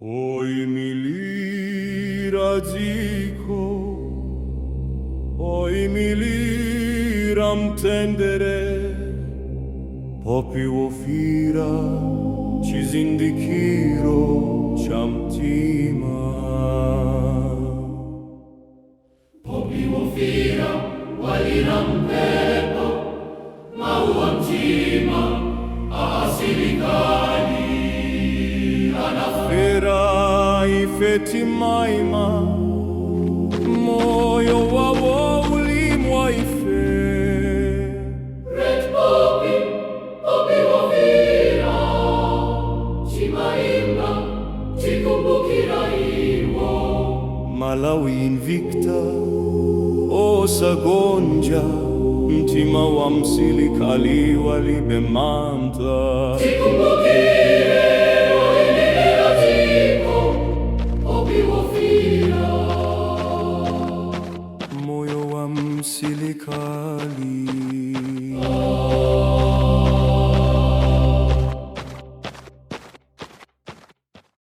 Oimilira dziko, oimilira mtendere, Popi wofiira, chizindikiro cha mtima. Popi wofiira, walira mphepo, mau a mtima a asilikali Fera ife timaima, moyo wawo uli mwa ife. Red Poppy, Popi wofiira, timaimba, tikumbukira iwo. Malawi Invicta, osagonja, mtima wa msilikali walibe mantha. Tikumbukire oimilira dziko, Popi wofiira. Moyo wa msilikali.